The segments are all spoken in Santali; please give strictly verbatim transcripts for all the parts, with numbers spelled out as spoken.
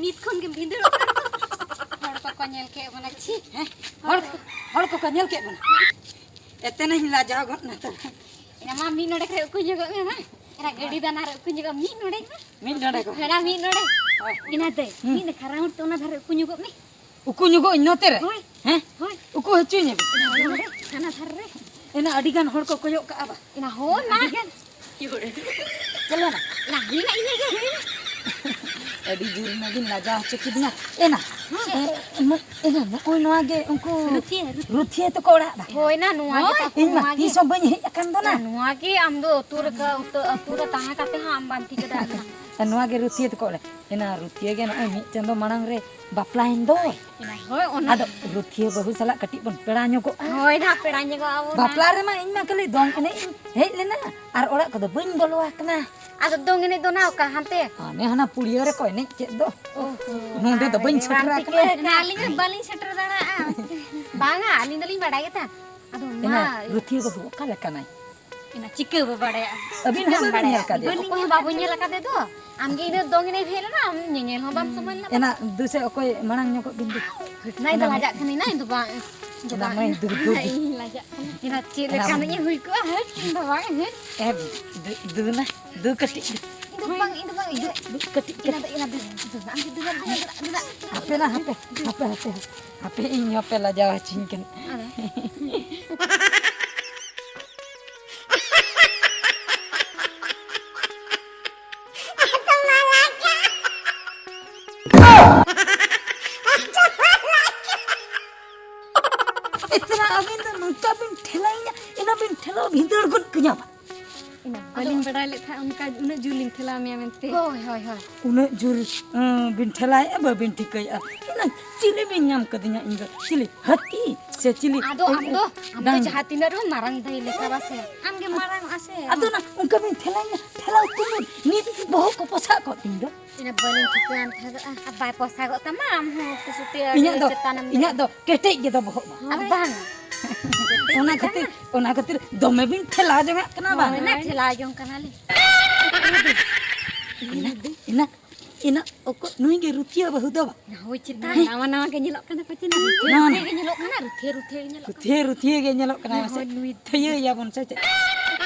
ᱱᱤᱛ ᱠᱷᱚᱱ ᱜᱮᱢ ᱵᱷᱤᱸᱫᱟᱹᱲᱚᱜ ᱠᱟᱱᱟ᱾ ᱦᱚᱲ ᱠᱚᱠᱚ ᱧᱮᱞ ᱠᱮᱫ ᱵᱚᱱᱟ, ᱪᱷᱤ᱾ ᱦᱮᱸ? ᱦᱚᱲ, ᱦᱚᱲ ᱠᱚᱠᱚ ᱧᱮᱞ ᱠᱮᱫ ᱵᱚᱱᱟ᱾ ᱮᱛᱮᱱᱟᱧ ᱞᱟᱡᱟᱣ ᱜᱚᱫ ᱱᱟ ᱛᱚ᱾ ᱮᱱᱟ ᱢᱟ, ᱢᱤᱫ ᱱᱚᱰᱮᱠ ᱨᱮ ᱩᱠᱩ ᱧᱚᱜᱚᱜ ᱢᱮ ᱢᱟ᱾ ᱮᱱᱟ ᱜᱟᱹᱰᱤ ᱫᱟᱱᱟ ᱨᱮ ᱩᱠᱩ ᱧᱚᱜᱚᱜ ᱢᱤᱫ ᱱᱚᱰᱮᱠ ᱢᱟ᱾ ᱢᱤᱫ ᱱᱚᱰᱮᱠ ᱢᱟ᱾ ᱮᱱᱟ ᱢᱤᱫ ᱱᱚᱰᱮᱠ᱾ ᱦᱳᱭ᱾ ᱮᱱᱟ ᱫᱟᱹᱭ, ᱦᱩᱸ᱾ ᱢᱤᱫ ᱱᱟᱠᱷᱟ ᱨᱟᱣᱩᱱᱰ ᱛᱮ ᱚᱱᱟ ᱫᱷᱟᱨᱮ ᱩᱠᱩ ᱧᱚᱜᱚᱜ ᱢᱮ᱾ ᱩᱠᱩ ᱧᱚᱜᱚᱜ ᱤᱧ ᱱᱚᱛᱮ ᱨᱮ? ᱦᱳᱭ᱾ ᱦᱮᱸ? ᱦᱳᱭ᱾ ᱩᱠᱩ ᱦᱚᱪᱚᱧ ᱢᱮ᱾ ᱮᱱᱟ ᱱᱚᱰᱮ, ᱦᱟᱱᱟ ᱫᱷᱟᱨᱮ ᱨᱮ᱾ ᱮᱱᱟ ᱟᱹᱰᱤ ᱜᱟᱱ ᱦᱚᱲ ᱠᱚ ᱠᱚᱭᱚᱜ ᱠᱟᱜᱼᱟ ᱵᱟ᱾ ᱮᱱᱟ ᱦᱳᱭ ᱢᱟ᱾ ᱟᱹᱰᱤ ᱜᱟᱱ᱾ ᱪᱟᱞᱟᱣᱱᱟ? ᱮᱱᱟ ᱦᱩᱭᱱᱟ, ᱤᱱᱟᱹ ᱜᱮ ᱦᱩᱭᱱᱟ᱾ ᱟᱹᱰᱤ ᱡᱳᱨ ᱢᱟᱵᱤᱱ ᱞᱟᱡᱟᱣ ᱦᱚᱪᱚ ᱠᱤᱫᱤᱧᱟ᱾ ᱮᱱᱟ, ᱦᱮᱸ᱾ ᱮ, ᱮ, ᱢᱟ, ᱮᱱᱟ ᱱᱚᱜᱼᱚᱭ ᱱᱚᱣᱟ ᱜᱮ ᱩᱱᱠᱩ ᱨᱩᱛᱷᱤᱭᱟᱹ, ᱨᱩᱛᱷᱤᱭᱟᱹ᱾ ᱨᱩᱛᱷᱤᱭᱟᱹ ᱛᱟᱠᱚ ᱚᱲᱟᱜ ᱫᱟ᱾ ᱦᱳᱭ ᱱᱟ, ᱱᱚᱣᱟ ᱜᱮ ᱛᱟᱠᱚ, ᱤᱧ ᱢᱟ ᱱᱚᱣᱟ ᱜᱮ᱾ ᱛᱤᱥ ᱦᱚᱸ ᱵᱟᱹᱧ ᱦᱮᱡ ᱟᱠᱟᱱ ᱫᱚ ᱱᱟ᱾ ᱱᱚᱣᱟ ᱜᱮ ᱟᱢ ᱫᱚ ᱟᱹᱛᱩ ᱨᱮ ᱠᱟ-, ᱩᱛᱟᱹ-, ᱟᱹᱛᱩ ᱨᱮ ᱛᱟᱦᱮᱸ ᱠᱟᱛᱮ ᱦᱚᱸ ᱟᱢ ᱵᱟᱢ ᱴᱷᱤᱠᱟᱹ ᱫᱟᱲᱮᱭᱟᱜ ᱠᱟᱱᱟ᱾ ᱟᱨ ᱱᱚᱣᱟ ᱜᱮ ᱨᱩᱛᱷᱤᱭᱟᱹ ᱛᱟᱠᱚ ᱚᱲᱟᱜ᱾ ᱮᱱᱟ ᱨᱩᱛᱷᱤᱭᱟᱹ ᱜᱮ ᱱᱚᱜᱼᱚᱭ ᱢᱤᱫ ᱪᱟᱸᱫᱚ ᱢᱟᱲᱟᱝ ᱨᱮ ᱵᱟᱯᱞᱟᱭᱮᱱ ᱫᱚᱭ᱾ ᱮᱱᱟ, ᱦᱳᱭ, ᱚᱱᱟ ᱟᱫᱚ ᱨᱩᱛᱷᱤᱭᱟᱹ ᱵᱟᱹᱦᱩ ᱥᱟᱞᱟᱜ ᱠᱟᱹᱴᱤᱡ ᱵᱚᱱ ᱯᱮᱲᱟ ᱧᱚᱜᱚᱜᱼᱟ᱾ ᱦᱳᱭ, ᱱᱟ, ᱯᱮᱲᱟ ᱧᱚᱜᱚᱜ ᱟᱵᱚᱱ ᱱᱟ᱾ ᱵᱟᱯᱞᱟ ᱨᱮᱢᱟ ᱤᱧ ᱢᱟ ᱠᱷᱟᱹᱞᱤ ᱫᱚᱝ ᱮᱱᱮᱡ ᱤᱧ ᱦᱮᱡ ᱞᱮᱱᱟ ᱟᱨ ᱚᱲᱟᱜ ᱠᱚᱫᱚ ᱵᱟᱹᱧ ᱵᱚᱞᱚ ᱟᱠᱟᱱᱟ᱾ ᱟᱫᱚ ᱫᱚᱝ ᱮᱱᱮᱡ ᱫᱚ ᱱᱟ ᱚᱠᱟ ᱦᱟᱱᱛᱮ? ᱦᱟᱱᱮ ᱦᱟᱱᱟ ᱯᱩᱲᱤᱭᱟᱹ ᱨᱮᱠᱚ ᱮᱱᱮᱡ ᱠᱮᱫ ᱫᱚ᱾ ᱚᱦᱚ, ᱱᱚᱸᱰᱮ ᱫᱚ ᱵᱟᱹᱧ ᱵᱟᱝ ᱥᱮᱴᱮᱨ ᱴᱷᱤᱠᱟᱹ ᱟᱠᱟᱱᱟ᱾ ᱟᱠᱟᱱᱟ, ᱟᱹᱞᱤᱧ ᱦᱚᱸ ᱵᱟᱹᱞᱤᱧ ᱥᱮᱴᱮᱨ ᱫᱟᱲᱮᱭᱟᱜᱼᱟ᱾ ᱵᱟᱝᱟ, ᱟᱹᱞᱤᱧ ᱫᱚᱞᱤᱧ ᱵᱟᱰᱟᱭ ᱜᱮᱛᱟ᱾ ᱟᱫᱚ ᱮᱱᱟ ᱢᱟ᱾ ᱨᱩᱛᱷᱤᱭᱟᱹ ᱵᱟᱹᱵᱩ ᱚᱠᱟ ᱞᱮᱠᱟᱱᱟᱭ? ᱮᱱᱟ ᱪᱤᱠᱟᱹ ᱵᱚ ᱵᱟᱲᱟᱭᱟ? ᱟᱹᱵᱤᱱ ᱦᱚᱸ ᱪᱤᱠᱟᱹᱢ ᱵᱟᱹᱵᱤᱱ ᱵᱟᱲᱟᱭᱟ? ᱧᱮᱞ ᱠᱟᱫᱮᱭᱟ? ᱚᱠᱚᱭ ᱦᱚᱸ ᱵᱟᱵᱚᱱ ᱧᱮᱞ ᱟᱠᱟᱫᱮ ᱫᱚ᱾ ᱟᱢᱜᱮ ᱤᱱᱟᱹ ᱫᱚᱝ ᱮᱱᱮᱡ ᱦᱮᱡ ᱞᱮᱱᱟ, ᱟᱢ ᱧᱮᱧᱮᱞ ᱦᱚᱸ ᱵᱟᱢ ᱥᱚᱢᱚᱭ ᱞᱮᱱᱟ᱾ ᱮᱱᱟ ᱫᱩᱥᱮ ᱚᱠᱚᱭ ᱢᱟᱲᱟᱝ ᱧᱚᱜᱚᱜ ᱵᱤᱱ ᱫᱩ᱾ ᱱᱟᱭ ᱫᱚ ᱮᱱᱟ ᱞᱟᱡᱟᱜ ᱠᱷᱟᱱ ᱱᱟᱭ ᱫᱚ ᱵᱟᱝ᱾ ᱫᱚ ᱮᱱᱟ ᱵᱟᱝ᱾ ᱢᱟᱹᱭ ᱫᱩ, ᱫᱩ, ᱫᱩ᱾ ᱤᱧ ᱞᱟᱡᱟᱜ ᱠᱟᱱᱟ᱾ ᱮᱱᱟ ᱪᱮᱫ ᱮᱱᱟ ᱞᱮᱠᱟ ᱢᱟᱹᱭ᱾ ᱱᱤᱧ ᱦᱩᱭ ᱠᱚᱜᱼᱟ, ᱦᱟᱹᱴ, ᱤᱧ ᱫᱚ ᱵᱟᱝ, ᱦᱟᱹᱴ᱾ ᱮ, ᱫᱩ, ᱫᱩ ᱱᱟ, ᱫᱩ ᱠᱟᱹᱴᱤᱡ ᱫᱩ᱾ ᱤᱧ ᱫᱚ ᱵᱟᱝ, ᱤᱧ ᱫᱚ ᱵᱟᱝ, ᱤᱧ ᱫᱩ, ᱫᱚ ᱫᱩ ᱠᱟᱹᱴᱤᱡ ᱮᱱᱟ ᱠᱟᱹᱴᱤᱡ᱾ ᱫᱚ, ᱮᱱᱟ ᱫᱚ, ᱫᱩ ᱱᱟ, ᱫᱩ ᱱᱟ, ᱫᱩ ᱱᱟ, ᱫᱩ ᱱᱟ᱾ ᱦᱟᱯᱮ ᱱᱟ, ᱦᱟᱯᱮ, ᱦᱟᱯᱮ, ᱦᱟᱯᱮ, ᱦᱟᱯᱮ, ᱤᱧ ᱦᱚᱸᱯᱮ ᱞᱟᱡᱟᱣ ᱦᱚᱪᱚᱧ ᱠᱟᱱᱟ᱾ ᱟᱫᱚ᱾ ᱮᱛᱨᱟ ᱟᱹᱵᱤᱱ ᱫᱚ ᱱᱚᱝᱠᱟ ᱵᱤᱱ ᱴᱷᱮᱞᱟᱭᱤᱧᱟ, ᱮᱱᱟ ᱵᱤᱱ ᱴᱷᱮᱞᱟᱣ ᱵᱷᱤᱸᱫᱟᱹᱲ ᱜᱚᱫ ᱠᱟᱹᱧᱟ ᱵᱟ᱾ ᱤᱱᱟᱹ ᱵᱟᱹᱞᱤᱧ ᱵᱟᱲᱟᱭ ᱞᱮᱫ ᱛᱟᱦᱮᱸᱫ ᱚᱱᱠᱟ ᱩᱱᱟᱹᱜ ᱡᱳᱨ ᱞᱤᱧ ᱴᱷᱮᱞᱟᱣ ᱢᱮᱭᱟ ᱢᱮᱱᱛᱮ᱾ ᱦᱳᱭ, ᱦᱳᱭ, ᱦᱳᱭ᱾ ᱩᱱᱟᱹᱜ ᱡᱳᱨ, ᱟᱸ, ᱵᱤᱱ ᱴᱷᱮᱞᱟᱭᱮᱫᱼᱟ, ᱵᱟᱹᱵᱤᱱ ᱴᱷᱤᱠᱟᱹᱭᱮᱫᱼᱟ᱾ ᱮᱱᱟ ᱪᱤᱞᱤ ᱵᱤᱱ ᱧᱟᱢ ᱠᱟᱫᱤᱧᱟ ᱤᱧ ᱫᱚ? ᱪᱤᱞᱤ? ᱦᱟᱹᱛᱤ ᱥᱮ ᱪᱤᱞᱤ? ᱟᱫᱚ ᱟᱢ ᱫᱚ, ᱟᱢ ᱫᱚ ᱰᱟᱝ- ᱡᱟᱦᱟᱸ ᱛᱤᱱᱟᱹᱜ ᱨᱮᱦᱚᱸ ᱢᱟᱨᱟᱝ ᱫᱟᱹᱭ ᱞᱮᱠᱟ ᱵᱟ ᱥᱮ? ᱟᱢ ᱜᱮ ᱢᱟᱨᱟᱝ ᱚᱜᱼᱟ ᱥᱮ? ᱟᱫᱚ ᱱᱟ ᱚᱱᱠᱟ ᱵᱤᱱ ᱴᱷᱮᱞᱟᱭᱤᱧᱟ, ᱴᱷᱮᱞᱟᱣ ᱛᱩᱞᱩᱡ ᱱᱤᱛ ᱵᱚᱦᱚᱜ ᱠᱚ ᱯᱚᱥᱟᱜ ᱠᱚᱜ ᱛᱤᱧ ᱫᱚ᱾ ᱤᱱᱟᱹ ᱵᱟᱹᱞᱤᱧ ᱴᱷᱤᱠᱟᱹᱣᱟᱱ ᱛᱟᱦᱮᱸᱫᱚᱜᱼᱟ᱾ ᱟᱨ ᱵᱟᱭ ᱯᱚᱥᱟᱜᱚᱜ ᱛᱟᱢᱟ, ᱟᱢ ᱦᱚᱸ ᱩᱛᱩ ᱥᱩᱴᱤ ᱟᱹᱰᱤ ᱤᱧᱟᱹᱜ ᱫᱚ, ᱪᱮᱛᱟᱱᱮᱢ ᱤᱧᱟᱹᱜ ᱫᱮᱡ᱾ ᱫᱚ ᱠᱮᱴᱮᱡ ᱜᱮᱫᱚ ᱵᱚᱦᱚᱜ ᱢᱟ᱾ ᱟᱨ ᱵᱟᱝ᱾ ᱚᱱᱟ ᱠᱷᱟᱹᱛᱤᱨ, ᱚᱱᱟ ᱠᱷᱟᱹᱛᱤᱨ ᱫᱚᱢᱮ ᱵᱤᱱ ᱴᱷᱮᱞᱟᱣ ᱡᱚᱝᱟᱜ ᱠᱟᱱᱟ ᱵᱟᱝ? ᱦᱳᱭ, ᱚᱱᱟ ᱴᱷᱮᱞᱟᱣ ᱡᱚᱝ ᱠᱟᱱᱟᱞᱤᱧ᱾ ᱤᱱᱟᱹ, ᱤᱱᱟᱹ᱾ ᱮᱱᱟ ᱚᱠᱚ ᱱᱩᱭ ᱜᱮ ᱨᱩᱛᱷᱤᱭᱟᱹ ᱵᱟᱹᱦᱩ ᱫᱚ ᱵᱟ? ᱦᱳᱭ, ᱪᱮᱛᱟ ᱱᱟᱣᱟ ᱱᱟᱣᱟ ᱜᱮ ᱧᱮᱞᱚᱜ ᱠᱟᱱᱟ ᱯᱟᱪᱮ ᱱᱟ᱾ ᱨᱩᱛᱷᱤᱭᱟᱹ ᱱᱟᱣᱟ ᱨᱩᱛᱷᱤᱭᱟᱹ ᱱᱟᱣᱟ᱾ ᱜᱮ ᱧᱮᱞᱚᱜ ᱠᱟᱱᱟ, ᱨᱩᱛᱷᱤᱭᱟᱹ ᱨᱩᱛᱷᱤᱭᱟᱹ ᱜᱮ ᱧᱮᱞᱚᱜ ᱠᱟᱱᱟ᱾ ᱨᱩᱛᱷᱤᱭᱟᱹ ᱨᱩᱛᱷᱤᱭᱟᱹ ᱜᱮ ᱧᱮᱞᱚᱜ ᱠᱟᱱᱟ ᱦᱳᱭ, ᱢᱟᱥᱮ᱾ ᱱᱩᱭ ᱛᱷᱟᱹᱭᱟᱹᱭᱟᱵᱚᱱ ᱥᱮ ᱪᱮᱫ?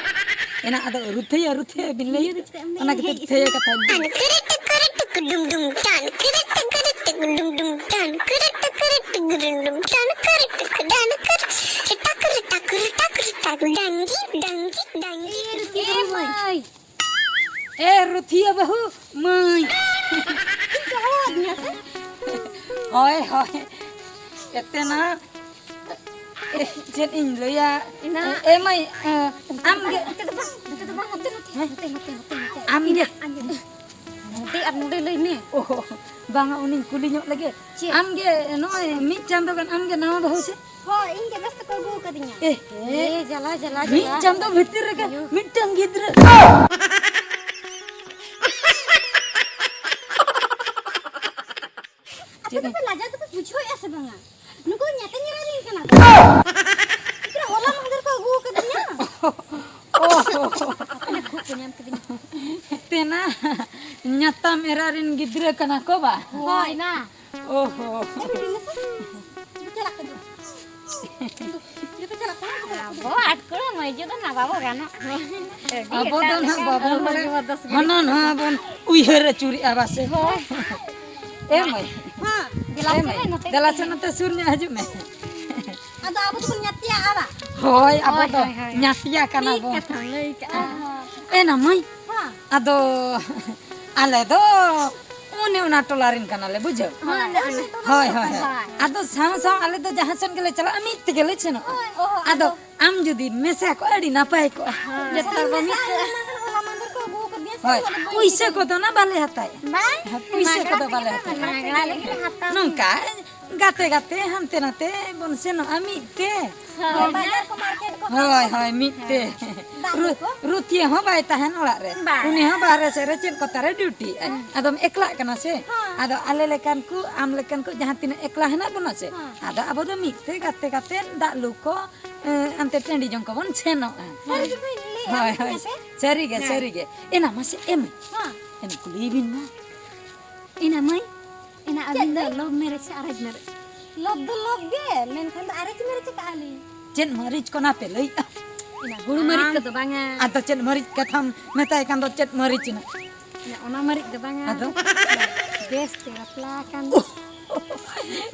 ᱮᱱᱟ ᱟᱫᱚ ᱨᱩᱛᱷᱤᱭᱟᱹ ᱨᱩᱛᱷᱤᱭᱟᱹ ᱵᱤᱱ ᱞᱟᱹᱭ ᱨᱩᱛᱷᱤᱭᱟᱹ ᱫᱚ ᱪᱮᱫ ᱮᱢ ᱞᱟᱹᱭᱟ? ᱚᱱᱟ ᱠᱷᱟᱹᱛᱤᱨ ᱦᱮᱡ ᱛᱷᱟᱹᱭᱟᱹ ᱠᱟᱛᱷᱟ ᱵᱤᱱ ᱞᱟᱹᱭ᱾ ᱰᱩᱢ ᱰᱩᱢ ᱴᱟᱱ ᱠᱤᱨᱤ ᱴᱤᱠᱤᱨᱤ ᱴᱤᱠᱤ ᱰᱩᱢ ᱰᱩᱢ ᱴᱟᱱ ᱠᱤᱨᱤ ᱴᱤᱠᱤᱨᱤ ᱴᱤᱠᱤ ᱰᱩᱢ ᱰᱩᱢ ᱴᱟᱱ ᱠᱤᱨᱤ ᱴᱤᱠᱤ ᱰᱟᱱ ᱠᱤᱨᱤ ᱴᱟᱠ ᱴᱟᱠ ᱴᱟᱠ ᱴᱟᱠ ᱰᱟᱝᱜᱤ ᱰᱟᱝᱜᱤ ᱰᱟᱝᱜᱤ᱾ ᱮ ᱨᱩᱛᱷᱤᱭᱟᱹ ᱵᱟᱹᱦᱩ ᱢᱟᱹᱭ᱾ ᱦᱳᱭ, ᱦᱳᱭ᱾ ᱮᱛᱮᱱᱟ, ᱮ, ᱪᱮᱫ ᱤᱧ ᱞᱟᱹᱭᱟ? ᱮᱱᱟ᱾ ᱮ, ᱮ ᱢᱟᱹᱭ, ᱮ, ᱟᱢ ᱜᱮ ᱱᱚᱛᱮ ᱫᱚ ᱵᱟᱝ, ᱱᱚᱛᱮ ᱫᱚ ᱵᱟᱝ, ᱦᱟᱱᱛᱮ, ᱱᱚᱛᱮ, ᱱᱚᱛᱮ, ᱱᱚᱛᱮ᱾ ᱟᱢ ᱜᱮ ᱱᱚᱰᱮ ᱟᱨ ᱱᱚᱰᱮ ᱞᱟᱹᱭ ᱢᱮ᱾ ᱚ, ᱵᱟᱝᱟ, ᱩᱱᱤᱧ ᱠᱩᱞᱤ ᱧᱚᱜ ᱞᱮᱜᱮ᱾ ᱪᱮᱫ? ᱟᱢ ᱜᱮ ᱱᱚᱜᱼᱚᱭ ᱢᱤᱫ ᱪᱟᱸᱫᱚ ᱜᱟᱱ ᱟᱢ ᱜᱮ ᱱᱟᱣᱟ ᱵᱟᱹᱦᱩ ᱥᱮ? ᱦᱳᱭ, ᱤᱧ ᱜᱮ ᱵᱮᱥ ᱛᱮᱠᱚ ᱟᱹᱜᱩ ᱟᱠᱟᱫᱤᱧᱟ᱾ ᱮ, ᱮ, ᱡᱟᱞᱟ, ᱡᱟᱞᱟ, ᱢᱤᱫ ᱡᱟᱞᱟ᱾ ᱪᱟᱸᱫᱚ ᱵᱷᱤᱛᱤᱨ ᱨᱮᱜᱮ ᱟᱭᱳ᱾ ᱢᱤᱫᱴᱟᱝ ᱜᱤᱫᱽᱨᱟᱹ᱾ ᱟᱯᱮ ᱪᱮᱫ? ᱫᱚᱯᱮ ᱞᱟᱡᱟᱣ ᱫᱚᱯᱮ ᱵᱩᱡᱷᱟᱹᱣᱮᱫᱼᱟ ᱥᱮ ᱵᱟᱝᱟ? ᱱᱩᱠᱩ ᱫᱚ ᱧᱟᱛᱮᱧ ᱮᱨᱟ ᱨᱮᱱ ᱠᱟᱱᱟ ᱠᱚ᱾ ᱛᱤᱱᱟᱹᱜ ᱦᱚᱞᱟ ᱢᱟᱦᱫᱮᱨ ᱠᱚ ᱟᱹᱜᱩ ᱟᱠᱟᱫᱤᱧᱟ᱾ ᱚ᱾ ᱟᱯᱮ ᱠᱷᱩᱵ ᱠᱚ ᱧᱟᱢ ᱠᱮᱫᱤᱧᱟ᱾ ᱛᱮᱱᱟ, ᱧᱟᱛᱟᱢ ᱮᱨᱟ ᱨᱮᱱ ᱜᱤᱫᱽᱨᱟᱹ ᱠᱟᱱᱟ ᱠᱚ ᱵᱟ? ᱦᱳᱭ ᱱᱟ᱾ ᱚ ᱦᱚ᱾ ᱮ, ᱵᱤᱴᱤ, ᱞᱮᱥᱮ᱾ ᱪᱟᱞᱟᱜ ᱠᱟᱱᱟ᱾ ᱡᱚᱛᱚ ᱪᱟᱞᱟᱜ ᱠᱟᱱᱟ, ᱡᱚᱛᱚ ᱪᱟᱞᱟᱜ ᱠᱟᱱᱟ᱾ ᱟᱵᱚ ᱟᱴ ᱠᱚᱲᱟ ᱢᱟᱹᱭᱡᱩ ᱫᱚ ᱱᱟ ᱵᱟᱵᱚ ᱜᱟᱱᱚᱜ᱾ ᱟᱹᱰᱤ ᱟᱵᱚ ᱫᱚ ᱮᱴᱟᱜ ᱱᱟᱦᱟᱜ ᱞᱮᱠᱟ ᱵᱟᱵᱚᱱ ᱵᱟᱹᱦᱩ ᱵᱟᱲᱟᱭᱟ᱾ ᱟᱹᱜᱩ ᱫᱚᱥ ᱜᱟᱹᱰᱤ᱾ ᱦᱟᱱᱟ ᱱᱟᱣᱟ ᱵᱚᱱ ᱩᱭᱦᱟᱹᱨ ᱟᱹᱪᱩᱨᱮᱜᱼᱟ ᱵᱟᱥᱮ? ᱦᱳᱭ᱾ ᱮ ᱢᱟᱹᱭ᱾ ᱦᱮᱸ, ᱫᱮᱞᱟ ᱮ ᱥᱮ ᱢᱟᱹᱭ, ᱱᱚᱛᱮ ᱫᱮᱞᱟ ᱥᱮ ᱠᱟᱹᱴᱤᱡ᱾ ᱱᱚᱛᱮ ᱥᱩᱨ ᱧᱚᱜ ᱦᱤᱡᱩᱜ ᱢᱮ᱾ ᱟᱫᱚ ᱟᱵᱚ ᱫᱚᱵᱚᱱ ᱧᱟᱛᱭᱟᱜᱼᱟ ᱵᱟ? ᱦᱳᱭ, ᱟᱵᱚ ᱦᱳᱭ, ᱫᱚ ᱦᱳᱭ, ᱦᱳᱭ᱾ ᱧᱟᱛᱭᱟ ᱠᱟᱱᱟ ᱴᱷᱤᱠ ᱵᱚᱱ᱾ ᱠᱟᱛᱷᱟᱢ ᱞᱟᱹᱭ ᱠᱟᱜᱼᱟ᱾ ᱦᱳᱭ᱾ ᱮ ᱱᱟ ᱢᱟᱹᱭ, ᱦᱮᱸ᱾ ᱟᱫᱚ ᱟᱞᱮ ᱫᱚ ᱚᱱᱮ ᱚᱱᱟ ᱴᱚᱞᱟ ᱨᱮᱱ ᱠᱟᱱᱟᱞᱮ, ᱵᱩᱡᱷᱟᱹᱣ? ᱦᱳᱭ, ᱦᱳᱭ, ᱦᱳᱭ᱾ ᱦᱳᱭ, ᱦᱳᱭ, ᱦᱳᱭ᱾ ᱦᱳᱭ᱾ ᱟᱫᱚ ᱥᱟᱶ ᱥᱟᱶ ᱟᱞᱮ ᱫᱚ ᱡᱟᱦᱟᱸ ᱥᱮᱱ ᱜᱮᱞᱮ ᱪᱟᱞᱟᱜᱼᱟ, ᱢᱤᱫ ᱛᱮᱜᱮ ᱞᱮ ᱥᱮᱱᱚᱜᱼᱟ᱾ ᱦᱳᱭ, ᱚ, ᱟᱫᱚ ᱟᱫᱚ ᱟᱢ ᱡᱩᱫᱤᱢ ᱢᱮᱥᱟ ᱠᱚᱜᱼᱟ, ᱟᱹᱰᱤ ᱱᱟᱯᱟᱭ ᱠᱚᱜᱼᱟ᱾ ᱦᱳᱭ᱾ ᱡᱚᱛᱚ ᱦᱚᱲ ᱵᱚᱱ ᱢᱮᱥᱟ ᱢᱤᱫ ᱠᱚᱜᱼᱟ᱾ ᱦᱚᱞᱟ ᱢᱟᱦᱫᱮᱨ ᱠᱚ ᱟᱹᱜᱩ ᱟᱠᱟᱫᱤᱧᱟ ᱥᱮ ᱦᱳᱭ, ᱟᱫᱚ ᱵᱟᱹᱧ ᱯᱩᱭᱥᱟᱹ ᱤᱫᱤ ᱠᱚᱫᱚ ᱱᱟ ᱵᱟᱞᱮ ᱦᱟᱛᱟᱭᱟ᱾ ᱵᱟᱝ, ᱦᱳᱭ, ᱯᱩᱭᱥᱟᱹ ᱢᱟᱜᱽᱱᱟ ᱠᱚᱫᱚ ᱛᱮᱜᱮ ᱵᱟᱞᱮ ᱛᱚ, ᱦᱟᱛᱟᱭᱟ᱾ ᱢᱟᱜᱽᱱᱟ ᱛᱮᱜᱮ ᱦᱟᱛᱟᱣ ᱢᱮ᱾ ᱱᱚᱝᱠᱟ ᱜᱟᱛᱮ ᱜᱟᱛᱮ ᱦᱟᱱᱛᱮ ᱱᱟᱛᱮ ᱵᱚᱱ ᱥᱮᱱᱚᱜᱼᱟ ᱢᱤᱫ ᱛᱮ᱾ ᱦᱳᱭ᱾ ᱦᱳᱭ, ᱵᱟᱡᱟᱨ ᱠᱚ ᱢᱟᱨᱠᱮᱴ ᱠᱚ ᱦᱳᱭ, ᱦᱳᱭ, ᱢᱤᱫ ᱛᱮ᱾ ᱫᱟᱜ ᱨᱩ-, ᱞᱩ ᱠᱚ? ᱨᱩᱛᱷᱤᱭᱟᱹ ᱦᱚᱸ ᱵᱟᱭ ᱛᱟᱦᱮᱱ ᱚᱲᱟᱜ ᱨᱮ᱾ ᱵᱟᱝ᱾ ᱩᱱᱤ ᱦᱚᱸ ᱵᱟᱦᱨᱮ ᱥᱮᱫ ᱨᱮ ᱪᱮᱫ ᱠᱚᱛᱟ ᱨᱮ ᱰᱤᱭᱩᱴᱤ ᱟᱭ᱾ ᱦᱮᱸ᱾ ᱟᱫᱚᱢ ᱮᱠᱞᱟᱜ ᱠᱟᱱᱟ ᱥᱮ? ᱦᱮᱸ᱾ ᱟᱫᱚ ᱟᱞᱮ ᱞᱮᱠᱟᱱ ᱠᱚ, ᱟᱢ ᱞᱮᱠᱟᱱ ᱠᱚ ᱡᱟᱦᱟᱸ ᱛᱤᱱᱟᱹᱜ ᱮᱠᱞᱟ ᱦᱮᱱᱟᱜ ᱵᱚᱱᱟ ᱥᱮ, ᱦᱮᱸ᱾ ᱟᱫᱚ ᱟᱵᱚ ᱫᱚ ᱢᱤᱫ ᱛᱮ ᱜᱟᱛᱮ ᱜᱟᱛᱮ ᱫᱟᱜ ᱞᱩ ᱠᱚ, ᱮ, ᱟᱱᱛᱮ ᱴᱟᱺᱰᱤ ᱡᱚᱝ ᱠᱚᱵᱚᱱ ᱥᱮᱱᱚᱜᱼᱟ᱾ ᱥᱟᱹᱨᱤ ᱜᱮ ᱵᱟᱹᱧ ᱞᱟᱹᱭᱮᱫᱼᱟ, ᱦᱳᱭ, ᱦᱳᱭ᱾ ᱦᱮᱸ ᱥᱮ? ᱥᱟᱹᱨᱤ ᱜᱮ, ᱦᱮᱸ᱾ ᱥᱟᱹᱨᱤ ᱜᱮ᱾ ᱮᱱᱟ ᱢᱟᱥᱮ ᱮᱢ᱾ ᱦᱮᱸ᱾ ᱮᱱᱟ ᱠᱩᱞᱤᱭᱮ ᱵᱤᱱ ᱢᱟ᱾ ᱮᱱᱟ ᱢᱟᱹᱭ, ᱮᱱᱟ ᱟᱹᱵᱤᱱ ᱫᱚ ᱞᱚᱵᱷ ᱢᱮᱨᱮᱡᱽ ᱥᱮ ᱟᱨᱮᱡᱽ ᱢᱮᱨᱮᱡᱽ? ᱞᱚᱵᱷ ᱫᱚ ᱞᱚᱵᱷ ᱜᱮ, ᱢᱮᱱᱠᱷᱟᱱ ᱫᱚ ᱟᱨᱮᱡᱽ ᱢᱮᱨᱮᱡᱽ ᱟᱠᱟᱫᱼᱟ ᱞᱤᱧ᱾ ᱪᱮᱫ ᱢᱟᱹᱨᱤᱪ ᱠᱚ ᱱᱟ ᱯᱮ ᱞᱟᱹᱭᱮᱫᱼᱟ? ᱮᱱᱟ ᱦᱩᱲᱩ ᱢᱟᱹᱨᱤᱪ ᱠᱚᱫᱚ ᱵᱟᱝᱟ᱾ ᱟᱫᱚ ᱪᱮᱫ ᱢᱟᱹᱨᱤᱪ ᱠᱟᱛᱷᱟᱢ ᱢᱮᱛᱟᱭ ᱠᱟᱱ ᱫᱚ, ᱪᱮᱫ ᱢᱟᱹᱨᱤᱪ ᱮᱱᱟ? ᱮᱱᱟ ᱚᱱᱟ ᱢᱟᱹᱨᱤᱪ ᱫᱚ ᱵᱟᱝᱟ᱾ ᱟᱫᱚ? ᱵᱮᱥ ᱛᱮ ᱵᱟᱯᱞᱟ ᱟᱠᱟᱱ᱾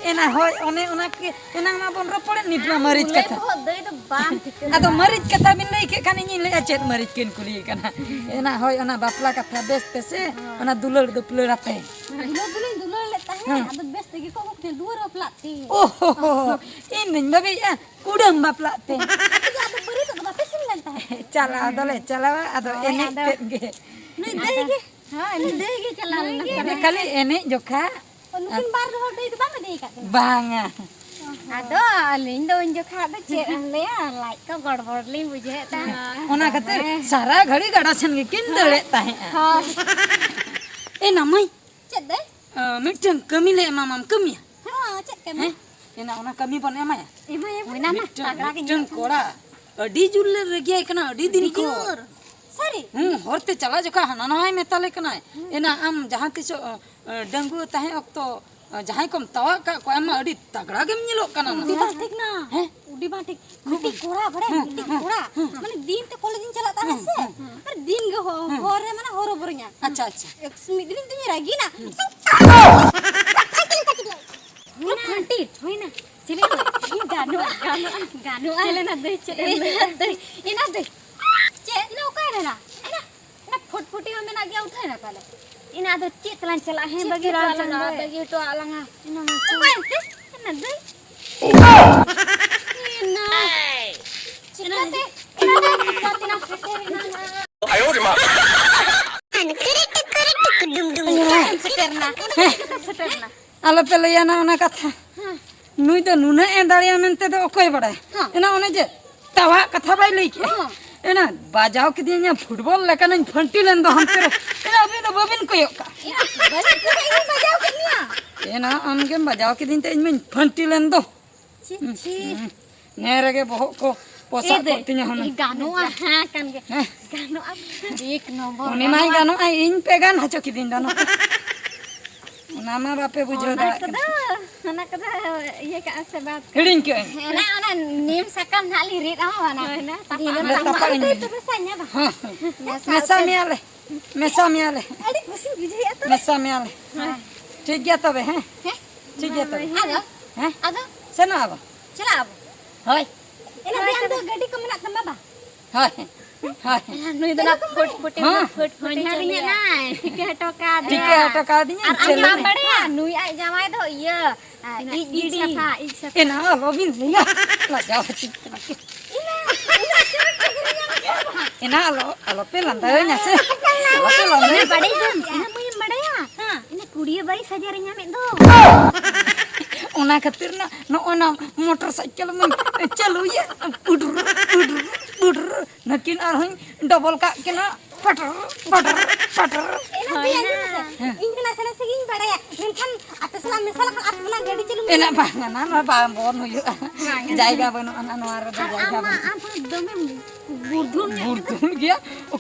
ᱮᱱᱟ ᱦᱳᱭ, ᱚᱱᱮ ᱚᱱᱟ ᱜᱮ, ᱮᱱᱟᱝ ᱢᱟ ᱵᱚᱱ ᱨᱚᱯᱚᱲᱮᱱ ᱱᱤᱛ ᱢᱟ ᱢᱟᱹᱨᱤᱪ ᱵᱩᱞᱟᱹᱭ ᱠᱟᱛᱷᱟ᱾ ᱵᱚᱦᱚᱜ ᱫᱟᱹᱭ ᱫᱚ ᱵᱟᱝ ᱴᱷᱤᱠᱟᱹ ᱟᱫᱚ ᱠᱟᱱᱟ᱾ ᱢᱟᱹᱨᱤᱪ ᱠᱟᱛᱷᱟ ᱵᱤᱱ ᱞᱟᱹᱭ ᱠᱮᱫ ᱠᱷᱟᱱ ᱤᱧᱤᱧ ᱞᱟᱹᱭᱮᱫᱼᱟ ᱪᱮᱫ ᱢᱟᱹᱨᱤᱪ ᱠᱤᱱ ᱠᱩᱞᱤᱭᱮ ᱠᱟᱱᱟ᱾ ᱮᱱᱟ ᱦᱳᱭ, ᱚᱱᱟ ᱵᱟᱯᱞᱟ ᱠᱟᱛᱷᱟ ᱵᱮᱥ ᱛᱮᱥᱮ, ᱦᱳᱭ᱾ ᱚᱱᱟ ᱫᱩᱞᱟᱹᱲ ᱫᱩᱯᱞᱟᱹᱲ ᱟᱛᱮ᱾ ᱫᱩᱞᱟᱹᱲ ᱫᱚᱞᱤᱧ ᱫᱩᱞᱟᱹᱲ ᱞᱮᱫ ᱛᱟᱦᱮᱸᱫ, ᱦᱮᱸ᱾ ᱟᱫᱚ ᱵᱮᱥ ᱛᱮᱜᱮ ᱠᱚ ᱟᱹᱜᱩ ᱠᱮᱫᱮᱭᱟ ᱫᱩᱣᱟᱹᱨ ᱵᱟᱯᱞᱟᱜ ᱛᱮ᱾ ᱳᱦᱳ, ᱤᱧ ᱫᱩᱧ ᱵᱷᱟᱵᱤᱭᱮᱫᱼᱟ ᱠᱩᱰᱟᱹᱢ ᱵᱟᱯᱞᱟᱜ ᱛᱮ᱾ ᱟᱯᱮ ᱫᱚ ᱟᱫᱚ ᱵᱟᱹᱨᱭᱟᱹᱛᱚᱜ ᱫᱚ ᱵᱟᱯᱮ ᱥᱮᱱ ᱞᱮᱱ ᱛᱟᱦᱮᱸᱫ? ᱪᱟᱞᱟᱣ ᱫᱚᱞᱮ ᱪᱟᱞᱟᱣᱟ, ᱟᱫᱚ ᱦᱳᱭ, ᱮᱱᱮᱡ ᱟᱫᱚ ᱛᱮᱫ ᱜᱮ᱾ ᱱᱩᱭ ᱫᱟᱹᱭ ᱜᱮ᱾ ᱦᱳᱭ, ᱱᱩᱭ ᱫᱟᱹᱭ ᱜᱮ ᱪᱟᱞᱟᱣ ᱞᱮᱱᱟ᱾ ᱠᱷᱟᱹᱞᱤ ᱮᱱᱮᱡ ᱡᱚᱠᱷᱟ᱾ ᱱᱩᱠᱤᱱ ᱵᱟᱨ ᱦᱚᱲ ᱫᱟᱹᱭ ᱫᱚ ᱵᱟᱢ ᱤᱫᱤ ᱟᱠᱟᱫ ᱠᱤᱱᱟ? ᱵᱟᱝᱟ᱾ ᱟᱫᱚ ᱟᱹᱞᱤᱧ ᱫᱚ ᱩᱱ ᱡᱚᱠᱷᱟ ᱫᱚ ᱪᱮᱫ ᱮᱢ ᱞᱟᱹᱭᱟ, ᱞᱟᱡ ᱠᱚ ᱜᱚᱲᱵᱚᱲ ᱞᱤᱧ ᱵᱩᱡᱷᱟᱹᱣᱮᱫ ᱛᱟᱦᱮᱸᱫ᱾ ᱚᱱᱟ ᱠᱷᱟᱹᱛᱤᱨ ᱫᱚᱢᱮ᱾ ᱥᱟᱨᱟ ᱜᱷᱟᱹᱲᱤ ᱜᱟᱰᱟ ᱥᱮᱱ ᱜᱮᱠᱤᱱ ᱫᱟᱹᱲᱮᱫ ᱛᱟᱦᱮᱸᱫᱼᱟ᱾ ᱦᱳᱭ᱾ ᱮ ᱱᱟ ᱢᱟᱹᱭ᱾ ᱪᱮᱫ ᱫᱟᱹᱭ? ᱟᱸ, ᱢᱤᱫᱴᱟᱝ ᱠᱟᱹᱢᱤ ᱞᱮ ᱮᱢᱟᱢᱟᱢ, ᱠᱟᱹᱢᱤᱭᱟ? ᱦᱮᱸ, ᱪᱮᱫ ᱠᱟᱹᱢᱤ? ᱦᱮᱸ? ᱮᱱᱟ ᱚᱱᱟ ᱠᱟᱹᱢᱤ ᱵᱚᱱ ᱮᱢᱟᱭᱟ᱾ ᱮᱢᱟᱭᱟᱵᱚᱱ᱾ ᱢᱤᱫᱴᱟᱝ, ᱛᱟᱜᱲᱟ ᱜᱮ ᱢᱤᱫᱴᱟᱝ ᱧᱮᱞᱚᱜ ᱠᱟᱱᱟ᱾ ᱠᱚᱲᱟ ᱟᱹᱰᱤ ᱡᱳᱨ ᱞᱮ ᱨᱟᱹᱜᱤᱭᱟᱭ ᱠᱟᱱᱟ ᱟᱹᱰᱤ ᱫᱤᱱ ᱟᱹᱰᱤ ᱠᱷᱚᱱ᱾ ᱡᱳᱨ᱾ ᱥᱟᱹᱨᱤ? ᱦᱩᱸ, ᱦᱚᱨ ᱛᱮ ᱪᱟᱞᱟᱜ ᱡᱚᱠᱷᱟ ᱦᱟᱱᱟ ᱱᱟᱣᱟᱭ ᱢᱮᱛᱟ ᱞᱮ ᱠᱟᱱᱟᱭ᱾ ᱦᱩᱸ᱾ ᱮᱱᱟ ᱟᱢ ᱡᱟᱦᱟᱸ ᱛᱤᱥᱚᱜ, ᱟᱸ, ᱰᱟᱺᱜᱩᱣᱟᱹ ᱛᱟᱦᱮᱸ ᱚᱠᱛᱚ, ᱟᱸ, ᱡᱟᱦᱟᱸᱭ ᱠᱚᱢ ᱛᱟᱣᱟᱜ ᱠᱟᱜ ᱠᱚᱣᱟ, ᱟᱢ ᱢᱟ ᱟᱹᱰᱤ ᱛᱟᱜᱲᱟ ᱜᱮᱢ ᱧᱮᱞᱚᱜ ᱠᱟᱱᱟ ᱱᱟ᱾ ᱟᱹᱰᱤ ᱵᱟᱝ ᱴᱷᱤᱠ ᱱᱟ᱾ ᱦᱮᱸ? ᱟᱹᱰᱤ ᱵᱟᱝ ᱴᱷᱤᱠ᱾ ᱢᱤᱫᱴᱤᱡ ᱠᱚᱲᱟ ᱵᱟᱲᱟᱭᱟᱢ, ᱦᱩᱸ, ᱢᱤᱫᱴᱤᱡ ᱦᱩᱸ, ᱠᱚᱲᱟ᱾ ᱦᱩᱸ᱾ ᱢᱟᱱᱮ ᱫᱤᱱ ᱛᱮ ᱠᱚᱞᱮᱡᱽ ᱤᱧ ᱪᱟᱞᱟᱜ ᱛᱟᱦᱮᱸ ᱦᱩᱸ, ᱥᱮ᱾ ᱦᱩᱸ᱾ ᱟᱨ ᱫᱤᱱ ᱜᱮ ᱦᱚ-, ᱦᱩᱸ᱾ ᱦᱚᱨ ᱨᱮ ᱢᱟᱱᱮ ᱦᱚᱨᱚᱵᱚᱨᱚᱧᱟ᱾ ᱟᱪᱪᱷᱟ, ᱟᱪᱪᱷᱟ᱾ ᱮᱠᱥ-, ᱢᱤᱫ ᱫᱤᱱ ᱫᱩᱧ ᱨᱟᱹᱜᱤᱱᱟ᱾ ᱦᱩᱸ᱾ ᱦᱩᱭᱱᱟ᱾ ᱯᱷᱟᱹᱴᱤ, ᱦᱩᱭᱱᱟ᱾ ᱪᱮᱞᱮ ᱱᱟ? ᱜᱟᱱᱚᱜᱼᱟ, ᱜᱟᱱᱚᱜᱼᱟ, ᱜᱟᱱᱚᱜᱼᱟ᱾ ᱪᱮᱞᱮ ᱱᱟ ᱫᱟᱹᱭ, ᱪᱮᱫ ᱮᱢ ᱞᱟᱹᱭᱟ? ᱮᱱᱟ ᱫᱟᱹᱭ, ᱮᱱᱟ ᱫᱟᱹᱭ᱾ ᱪᱮᱫ? ᱮᱱᱟ ᱚᱠᱟᱭ ᱱᱟ? ᱮᱱᱟ, ᱮᱱᱟ ᱯᱷᱩᱴᱯᱷᱩᱴᱤ ᱦᱚᱸ ᱢᱮᱱᱟᱜ ᱜᱮᱭᱟ, ᱩᱴᱷᱟᱹᱭ ᱱᱟ ᱯᱟᱞᱮ? ᱮᱱᱟ ᱟᱫᱚ ᱪᱮᱫ ᱛᱮᱞᱟᱝ ᱪᱟᱞᱟᱜᱼᱟ? ᱦᱮᱸ, ᱪᱮᱫ ᱵᱟᱹᱜᱤ ᱛᱮᱯᱮ ᱦᱚᱴᱚ ᱟᱞᱟᱝ ᱟᱞᱟᱝ ᱫᱚ? ᱵᱟᱹᱜᱤ ᱦᱚᱴᱚ ᱟᱞᱟᱝᱟ᱾ ᱮᱱᱟ ᱢᱟ ᱥᱮ᱾ ᱚᱠᱚᱭ ᱮᱱᱛᱮ? ᱮᱱᱟ ᱫᱟᱹᱭ᱾ ᱮᱱᱟ᱾ ᱪᱤᱠᱟᱹᱛᱮ? ᱮᱱᱟ ᱫᱟᱹᱭ, ᱪᱤᱠᱟᱹᱛᱮ ᱞᱟᱝ ᱥᱮᱴᱮᱨ ᱮᱱᱟ? ᱟᱭᱳ ᱨᱮ ᱢᱟ᱾ ᱚᱠᱟᱨᱮᱢ ᱥᱮᱴᱮᱨ ᱮᱱᱟ? ᱚᱸᱰᱮ ᱪᱤᱠᱟᱹᱛᱮᱢ ᱥᱮᱴᱮᱨ ᱮᱱᱟ? ᱟᱞᱚᱯᱮ ᱞᱟᱹᱭᱟ ᱱᱟ ᱚᱱᱟ ᱠᱟᱛᱷᱟ᱾ ᱦᱮᱸ᱾ ᱱᱩᱭ ᱫᱚ ᱱᱩᱱᱟᱹᱜ ᱮ ᱫᱟᱲᱮᱭᱟ ᱢᱮᱱᱛᱮ ᱫᱚ ᱚᱠᱚᱭ ᱵᱟᱲᱟᱭᱟ? ᱦᱮᱸ᱾ ᱮᱱᱟ ᱚᱱᱮ ᱡᱮ ᱛᱟᱣᱟᱜ ᱠᱟᱛᱷᱟ ᱵᱟᱭ ᱞᱟᱹᱭ ᱠᱮᱜᱼᱟ᱾ ᱦᱮᱸ᱾ ᱮᱱᱟ ᱵᱟᱡᱟᱣ ᱠᱮᱫᱮᱭᱟᱹᱧ ᱯᱷᱩᱴᱵᱚᱞ ᱞᱮᱠᱟᱱᱟᱹᱧ ᱯᱷᱟᱹᱱᱴᱤ ᱞᱮᱱ ᱫᱚ ᱦᱟᱱᱛᱮ ᱨᱮ᱾ ᱮᱱᱟ ᱟᱹᱵᱤᱱ ᱫᱚ ᱵᱟᱹᱵᱤᱱ ᱠᱚᱭᱚᱜ ᱠᱟᱜᱼᱟ᱾ ᱮᱱᱟ ᱵᱟᱹᱧ ᱠᱚᱭᱚᱜ, ᱤᱧ ᱵᱟᱡᱟᱣ ᱠᱮᱫ ᱢᱮᱭᱟ᱾ ᱮᱱᱟ ᱟᱢ ᱜᱮᱢ ᱵᱟᱡᱟᱣ ᱠᱤᱫᱤᱧ ᱛᱮ ᱤᱧ ᱢᱟᱧ ᱯᱷᱟᱹᱱᱴᱤ ᱞᱮᱱ ᱫᱚ᱾ ᱪᱤ, ᱦᱩᱸ, ᱪᱤ᱾ ᱦᱩᱸ᱾ ᱱᱮ ᱨᱮᱜᱮ ᱵᱚᱦᱚᱜ ᱠᱚ ᱯᱚᱥᱟᱜ ᱮ ᱫᱟᱹᱭ, ᱠᱚᱜ ᱛᱤᱧᱟ ᱦᱩᱱᱟᱹᱝ᱾ ᱜᱟᱱᱚᱜᱼᱟ, ᱦᱮᱸ, ᱠᱟᱱ ᱜᱮ᱾ ᱦᱮᱸ᱾ ᱜᱟᱱᱚᱜᱼᱟ, ᱮᱠ ᱱᱚᱢᱵᱚᱨ᱾ ᱩᱱᱤ ᱢᱟᱭ ᱜᱟᱱᱚᱜᱼᱟ, ᱤᱧ ᱯᱮ ᱜᱟᱱ ᱦᱚᱪᱚ ᱠᱤᱫᱤᱧ ᱫᱚ ᱱᱚᱛᱮ᱾ ᱚᱱᱟ ᱢᱟ ᱵᱟᱯᱮ ᱵᱩᱡᱷᱟᱹᱣ ᱚᱱᱟ ᱫᱟᱲᱮᱭᱟᱜ ᱠᱚᱫᱚ ᱠᱟᱱᱟ᱾ ᱚᱱᱟ ᱠᱚᱫᱚ ᱤᱭᱟᱹ ᱠᱟᱜᱼᱟ ᱥᱮ ᱵᱟᱫ? ᱦᱤᱲᱤᱧ ᱠᱟᱜᱼᱟᱹᱧ᱾ ᱦᱮᱸ, ᱚᱱᱟ, ᱚᱱᱟ ᱱᱤᱢ ᱥᱟᱠᱟᱢ ᱱᱟᱦᱟᱜ ᱞᱤᱧ ᱨᱤᱫ ᱟᱢᱟ, ᱚᱱᱟ ᱦᱳᱭ, ᱚᱱᱟ ᱫᱤᱱᱟᱹᱢ ᱞᱮ ᱛᱟᱯᱟᱜ ᱛᱟᱯᱟᱜ ᱟᱹᱧ ᱟᱹᱧ᱾ ᱛᱚᱵᱮ ᱥᱮ ᱧᱟᱢᱟ᱾ ᱦᱮᱸ, ᱦᱮᱸ᱾ ᱢᱮᱥᱟ ᱢᱮᱭᱟᱞᱮ, ᱢᱮᱥᱟ ᱢᱮᱭᱟᱞᱮ, ᱟᱹᱰᱤ ᱠᱩᱥᱤᱧ ᱵᱩᱡᱷᱟᱹᱣᱮᱫᱼᱟ ᱛᱚᱵᱮ᱾ ᱢᱮᱥᱟ ᱢᱮᱭᱟᱞᱮ᱾ ᱦᱮᱸ᱾ ᱴᱷᱤᱠ ᱜᱮᱭᱟ ᱛᱚᱵᱮ, ᱦᱮᱸ? ᱦᱮᱸ᱾ ᱴᱷᱤᱠ ᱜᱮᱭᱟ ᱛᱚᱵᱮ᱾ ᱟᱫᱚ? ᱦᱮᱸ? ᱟᱫᱚ? ᱥᱮᱱᱚᱜ ᱟᱵᱚ᱾ ᱪᱟᱞᱟᱜ ᱟᱵᱚ᱾ ᱦᱳᱭ᱾ ᱮᱱᱟ ᱫᱚ ᱟᱢ ᱫᱚ ᱜᱟᱹᱰᱤ ᱠᱚ ᱢᱮᱱᱟᱜ ᱛᱟᱢᱟ ᱵᱟ? ᱦᱳᱭ᱾ ᱦᱳᱭ᱾ ᱱᱩᱭ ᱫᱚ ᱱᱟᱜ ᱯᱷᱩᱴ ᱯᱷᱩᱴᱤ ᱦᱮᱸ᱾ ᱯᱷᱩᱴ ᱯᱷᱩᱴᱤ ᱢᱟᱹᱱᱦᱟᱹ ᱪᱟᱹᱞᱩᱭᱟ᱾ ᱨᱮᱭᱟᱜ ᱱᱟᱭ, ᱴᱷᱤᱠᱟᱹ ᱦᱚᱴᱚ ᱠᱟᱫᱮᱭᱟ᱾ ᱴᱷᱤᱠᱟᱹ ᱦᱚᱴᱚ ᱠᱟᱣᱫᱤᱧᱟ, ᱟᱨ ᱟᱢ ᱪᱟᱹᱞᱩ ᱵᱟᱢ ᱢᱮ᱾ ᱵᱟᱲᱟᱭᱟ? ᱱᱩᱭ ᱟᱡ ᱡᱟᱶᱟᱭ ᱫᱚ ᱤᱭᱟᱹ, ᱟ, ᱤᱡ ᱤᱡ ᱜᱤᱰᱤ᱾ ᱥᱟᱯᱷᱟ, ᱤᱡ ᱥᱟᱯᱷᱟ᱾ ᱮᱱᱟ ᱟᱞᱚᱵᱤᱱ ᱞᱟᱹᱭᱟ, ᱞᱟᱡᱟᱣ ᱦᱚᱪᱚᱧ ᱠᱟᱱᱟ ᱯᱮ᱾ ᱮᱱᱟ ᱟᱞᱚ, ᱟᱞᱚᱯᱮ ᱞᱟᱸᱫᱟᱭᱟᱹᱧᱟ ᱥᱮ᱾ ᱟᱞᱚᱯᱮ ᱞᱟᱸᱫᱟᱭᱟ ᱥᱮ᱾ ᱵᱟᱲᱟᱭᱟᱢ, ᱤᱱᱟᱹ ᱢᱟᱹᱭᱮᱢ ᱵᱟᱲᱟᱭᱟ? ᱦᱮᱸ᱾ ᱤᱱᱟᱹ ᱠᱩᱲᱤᱭᱟᱹ ᱵᱟᱭᱤᱥ ᱦᱟᱡᱟᱨ ᱮ ᱧᱟᱢᱮᱫ ᱫᱚ᱾ ᱚᱱᱟ ᱠᱷᱟᱹᱛᱤᱨ ᱱᱟ ᱱᱚᱜᱼᱚ ᱱᱟ ᱢᱚᱴᱚᱨ ᱥᱟᱭᱠᱮᱞ ᱢᱟᱧ ᱪᱟᱹᱞᱩᱭᱟ, ᱯᱩᱰᱩᱨ, ᱯᱩᱰᱩᱨ, ᱯᱩᱰᱩᱨ᱾ ᱱᱩᱠᱤᱱ ᱟᱨᱦᱚᱸᱧ ᱰᱚᱵᱚᱞ ᱠᱟᱜ ᱠᱤᱱᱟ, ᱯᱟᱴᱟᱨ, ᱯᱟᱴᱟᱨ, ᱯᱟᱴᱟᱨ᱾ ᱮᱱᱟ ᱦᱳᱭ ᱛᱮ ᱟᱸᱡᱚᱢ ᱢᱮᱥᱮ, ᱱᱟ᱾ ᱦᱮᱸ᱾ ᱤᱧ ᱫᱚ ᱱᱟᱥᱮ ᱱᱟᱥᱮ ᱜᱤᱧ ᱵᱟᱲᱟᱭᱟ, ᱢᱮᱱᱠᱷᱟᱱ ᱟᱯᱮ ᱥᱟᱞᱟᱜ ᱢᱮᱥᱟ ᱞᱮᱠᱷᱟᱱ ᱟᱨ ᱚᱱᱟ ᱜᱟᱹᱰᱤ ᱪᱟᱹᱞᱩ ᱮᱱᱟ ᱵᱟᱝ, ᱚᱱᱟ ᱢᱟ ᱵᱟᱝ ᱵᱚᱱ ᱦᱩᱭᱩᱜᱼᱟ᱾ ᱵᱟᱝ᱾ ᱡᱟᱭᱜᱟ ᱵᱟᱹᱱᱩᱜᱼᱟ, ᱚᱱᱟ ᱱᱚᱣᱟ ᱨᱮᱫᱚ ᱟᱨ ᱡᱟᱭᱜᱟ ᱟᱢ ᱢᱟ, ᱵᱟᱹᱱᱩᱜᱼᱟ᱾ ᱟᱢ ᱦᱚᱸ ᱫᱚᱢᱮᱢ ᱵᱩᱨᱫᱷᱩᱞ ᱧᱚᱜ ᱠᱟᱱᱟ᱾ ᱵᱩᱨᱫᱷᱩᱞ ᱜᱮᱭᱟ,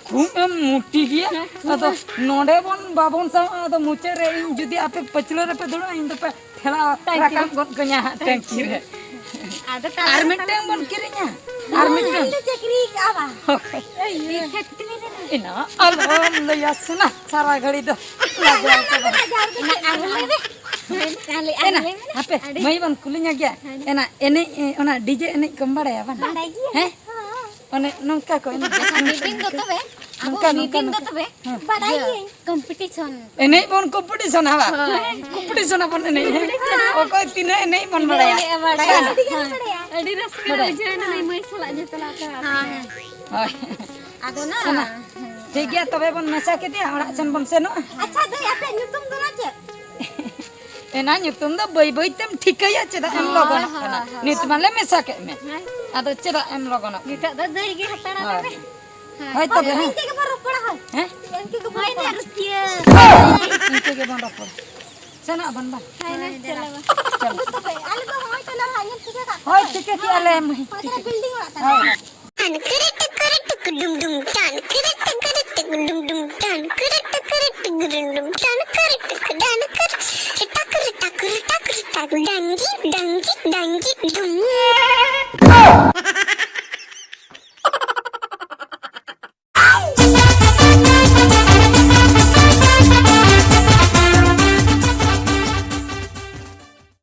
ᱠᱷᱩᱵ ᱮᱢ ᱢᱩᱴᱤ ᱜᱮᱭᱟ᱾ ᱟᱫᱚ ᱱᱚᱰᱮ ᱵᱚᱱ ᱵᱟᱵᱚᱱ ᱥᱟᱶᱟ, ᱟᱫᱚ ᱢᱩᱪᱟᱹᱫ ᱨᱮ ᱤᱧ ᱡᱩᱫᱤ ᱟᱯᱮ ᱯᱟᱹᱪᱷᱞᱟᱹ ᱨᱮᱯᱮ ᱫᱩᱲᱩᱵᱼᱟ, ᱤᱧ ᱫᱚᱯᱮ ᱴᱷᱮᱞᱟᱣ ᱴᱟᱝᱠᱤ ᱨᱟᱠᱟᱵ ᱨᱮ᱾ ᱜᱚᱫ ᱠᱟᱹᱧᱟ ᱦᱟᱸᱜ ᱴᱟᱝᱠᱤ ᱨᱮ᱾ ᱟᱫᱚ ᱛᱟᱦᱞᱮ ᱟᱨ ᱢᱤᱫᱴᱟᱝ ᱵᱚᱱ ᱠᱤᱨᱤᱧᱟ᱾ ᱟᱨ ᱢᱤᱫᱴᱟᱝ᱾ ᱤᱧ ᱫᱚ ᱪᱟᱹᱠᱨᱤ ᱠᱟᱜᱼᱟ ᱵᱟ᱾ ᱦᱳᱭ᱾ ᱤᱧ ᱯᱷᱮᱠᱴᱨᱤ ᱨᱮ᱾ ᱮᱱᱟ ᱟᱞᱚᱢ ᱞᱟᱹᱭᱟ ᱥᱮᱱᱟ, ᱥᱟᱨᱟ ᱜᱷᱟᱹᱲᱤ ᱫᱚ ᱞᱟᱡᱟᱣ ᱪᱟᱵᱟ᱾ ᱚᱱᱟ ᱟᱨᱦᱚᱸ ᱞᱟᱹᱭ ᱢᱮ᱾ ᱛᱟᱦᱞᱮ ᱟᱨᱦᱚᱸ ᱮᱱᱟ, ᱞᱟᱹᱭ ᱢᱮ᱾ ᱦᱟᱯᱮ, ᱟᱹᱰᱤ ᱢᱟᱹᱭ ᱵᱚᱱ ᱠᱩᱞᱤᱧᱟ ᱜᱮᱭᱟ᱾ ᱦᱮᱸ᱾ ᱮᱱᱟ, ᱮᱱᱮᱡ, ᱮ, ᱚᱱᱟ ᱰᱤᱡᱮ ᱮᱱᱮᱡ ᱠᱚᱢ ᱵᱟᱲᱟᱭᱟ ᱵᱟᱝ? ᱵᱟᱲᱟᱭ ᱜᱮᱭᱟ᱾ ᱦᱮᱸ? ᱦᱚᱸ᱾ ᱚᱱᱮ ᱱᱚᱝᱠᱟ ᱠᱚ ᱮᱱᱮᱡ ᱟᱪᱪᱷᱟ, ᱜᱮᱭᱟ᱾ ᱢᱤᱫ ᱫᱤᱱ ᱫᱚ ᱛᱚᱵᱮ, ᱟᱵᱚ ᱱᱚᱝᱠᱟ, ᱢᱤᱫ ᱱᱚᱝᱠᱟ, ᱫᱤᱱ ᱫᱚ ᱱᱚᱝᱠᱟ᱾ ᱛᱚᱵᱮ, ᱦᱮᱸ᱾ ᱵᱟᱲᱟᱭ ᱤᱭᱟᱹ, ᱜᱤᱭᱟᱹᱧ᱾ ᱠᱚᱢᱯᱤᱴᱤᱥᱚᱱ᱾ ᱮᱱᱮᱡ ᱵᱚᱱ ᱠᱚᱢᱯᱤᱴᱤᱥᱚᱱᱟ ᱵᱟᱝ? ᱦᱳᱭ᱾ ᱠᱚᱢᱯᱤᱴᱤᱥᱚᱱ ᱟᱵᱚᱱ ᱮᱱᱮᱡ, ᱦᱮᱸ? ᱠᱚᱢᱯᱤᱴᱤᱥᱚᱱ᱾ ᱚᱠᱚᱭ ᱛᱤᱱᱟᱹᱜ ᱮᱱᱮᱡ ᱵᱚᱱ ᱛᱤᱱᱟᱹᱜ ᱵᱟᱲᱟᱭᱟ᱾ ᱮᱱᱮᱡ ᱮ ᱵᱟᱲᱟᱭᱟ᱾ ᱦᱮᱸ᱾ ᱟᱹᱰᱤ ᱜᱟᱱ ᱮ ᱦᱳᱭ᱾ ᱵᱟᱲᱟᱭᱟ᱾ ᱟᱹᱰᱤ ᱨᱟᱹᱥᱠᱟᱹ ᱵᱟᱲᱟᱭᱟ᱾ ᱵᱩᱡᱷᱟᱹᱣ ᱮᱱᱟ ᱱᱩᱭ ᱢᱟᱹᱭ ᱥᱟᱞᱟᱜ ᱡᱚᱴᱟᱣ ᱛᱮ᱾ ᱦᱮᱸ, ᱦᱮᱸ᱾ ᱦᱳᱭ᱾ ᱟᱫᱚ ᱱᱟ, ᱥᱟᱱᱟ᱾ ᱦᱮᱸ᱾ ᱴᱷᱤᱠ ᱜᱮᱭᱟ, ᱛᱚᱵᱮ ᱵᱚᱱ ᱢᱮᱥᱟ ᱠᱮᱫᱮᱭᱟ, ᱚᱲᱟᱜ ᱥᱮᱱ ᱵᱚᱱ ᱥᱮᱱᱚᱜᱼᱟ᱾ ᱟᱪᱪᱷᱟ ᱫᱟᱹᱭ, ᱟᱯᱮᱭᱟᱜ ᱧᱩᱛᱩᱢ ᱫᱚ ᱱᱟ ᱪᱮᱫ? ᱮᱱᱟ ᱧᱩᱛᱩᱢ ᱫᱚ ᱵᱟᱹᱭ ᱵᱟᱹᱭ ᱛᱮᱢ ᱴᱷᱤᱠᱟᱹᱭᱟ, ᱪᱮᱫᱟᱜ ᱮᱢ ᱦᱳᱭ, ᱞᱚᱜᱚᱱᱚᱜ ᱦᱳᱭ, ᱠᱟᱱᱟ? ᱦᱳᱭ᱾ ᱱᱤᱛ ᱢᱟᱞᱮ ᱢᱮᱥᱟ ᱠᱮᱫ ᱢᱮ᱾ ᱦᱮᱸ᱾ ᱟᱫᱚ ᱪᱮᱫᱟᱜ ᱮᱢ ᱞᱚᱜᱚᱱᱚᱜ ᱠᱟᱱᱟ? ᱱᱤᱛᱚᱜ ᱫᱚ ᱫᱟᱹᱭ ᱜᱮ ᱦᱟᱛᱟᱲ ᱟᱞᱮ ᱦᱳᱭ᱾ ᱢᱮ᱾ ᱦᱳᱭ ᱛᱚᱵᱮ, ᱦᱮᱸ᱾ ᱤᱱᱠᱟᱹ ᱜᱮᱵᱚᱱ ᱨᱚᱯᱚᱲᱟ, ᱦᱳᱭ᱾ ᱦᱮᱸ? ᱦᱳᱭ ᱱᱟ ᱨᱩᱠᱷᱤᱭᱟᱹ᱾ ᱤᱱᱠᱟᱹ ᱜᱮᱵᱚᱱ ᱨᱚᱯᱚᱲᱟ᱾ ᱥᱮᱱᱚᱜ ᱟᱵᱚᱱ ᱵᱟᱝ? ᱦᱳᱭ ᱱᱟ, ᱦᱳᱭ, ᱪᱚᱞᱚ᱾ ᱪᱚᱞᱚ᱾ ᱛᱚᱵᱮ, ᱟᱞᱮ ᱫᱚ ᱦᱚᱸᱜᱼᱚᱭ ᱛᱚ ᱱᱟ ᱦᱟᱸᱜ ᱧᱮᱞ ᱴᱷᱤᱠᱟᱹ ᱠᱟᱜ ᱦᱳᱭ, ᱠᱚᱣᱟ᱾ ᱴᱷᱤᱠᱟᱹ ᱠᱮᱜᱼᱟ ᱞᱮ, ᱢᱟᱹᱭ᱾ ᱦᱳᱭ, ᱛᱟᱦᱞᱮ ᱵᱤᱞᱰᱤᱝ ᱚᱲᱟᱜ ᱛᱟᱞᱮ᱾ ᱦᱳᱭ᱾ ᱴᱟᱱ ᱠᱤᱨᱤ ᱴᱤᱠᱤᱨᱤ ᱴᱤᱠᱤ ᱰᱩᱢ ᱰᱩᱢ, ᱴᱟᱱ ᱠᱤᱨᱤ ᱴᱤᱠᱤᱨᱤ ᱴᱤᱠᱤ ᱰᱩᱢ ᱰᱩᱢ, ᱴᱟᱱ ᱠᱤᱨᱤ ᱴᱤᱠᱤᱨᱤ ᱴᱤᱠᱤ ᱰᱩᱢ ᱰᱩᱢ, ᱴᱟᱱ ᱠᱤᱨᱤ ᱴᱤᱠᱤ ᱰᱟᱱ ᱠᱤᱨᱤ᱾ Danji, danji, danji, dum.